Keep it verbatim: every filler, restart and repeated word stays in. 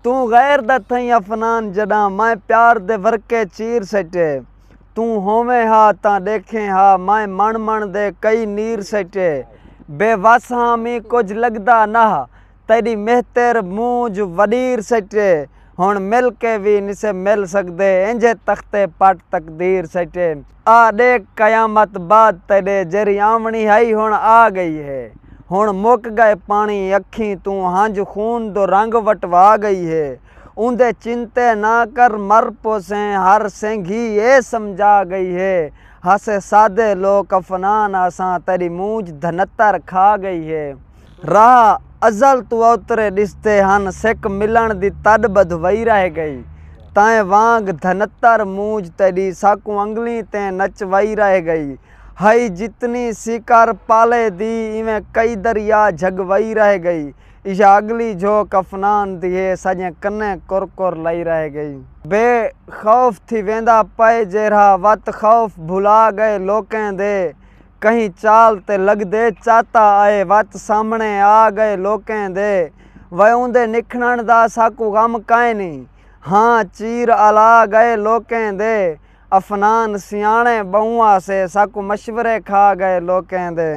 توں غیر دا تھئیں افنان جݙاں میں پیار دے ورقے چیر سٹے۔ توں ہوویں ہا تاں ݙیکھیں ہا میں مݨ مݨ دے کئی نیر سٹے۔ بے وس ہاں میں کجھ لڳدا نہ ہا تیݙی مہتر مونجھ وݙیر سٹے۔ ہݨ مل کے وی نسے مل سڳدے اینجھے تختے پٹ تقدیر سٹے۔ آ ݙیکھ قیامت بعد تیݙے جیرھی آوݨی ہئی ہݨ آ ڳئی ہے۔ ہݨ مک ڳئے پاݨی اکھیں توں ہنج خون دو رنگ وٹوا ڳئی ہے۔ اوندے چنتے نہ کر مر پوسیں ہر سینگھی اے سمجھا ڳئی ہے۔ ہاسے سادے لوک افنان آساں تیݙی مونجھ دھنتر کھا ڳئی ہے۔ راہ ازل توں اوترے ݙسدے ہن سک ملݨ دی تݙ ٻدھوئی رہ ڳئی۔ تائیں وانگ دھنتر مونجھ تیݙی ساکوں انگلیں تے نچوائی رہ ڳئی۔ ہئی جتنی سیکار پالے دی ایویں کئی دریا جھڳوائی رہ ڳئی۔ ایشا اڳلی جھوک افنان دی ہے ساجیں کنیں کر کر لائی رہ ڳئی۔ بے خوف تھی ویندا پئے جیرھا وت خوف بھلا ڳئے لوکیں دے۔ کہیں چال تے لڳدے چاتا آئے وت سامݨے آ ڳئے لوکیں دے۔ وے اوندے نکھݨݨ دا ساکوں غم کائنی۔ ہاں چیر الا ڳئے لوکیں دے۔ افنان سیاݨے ٻہوں آسے ساکوں مشورے کھا ڳئے لوکیں دے۔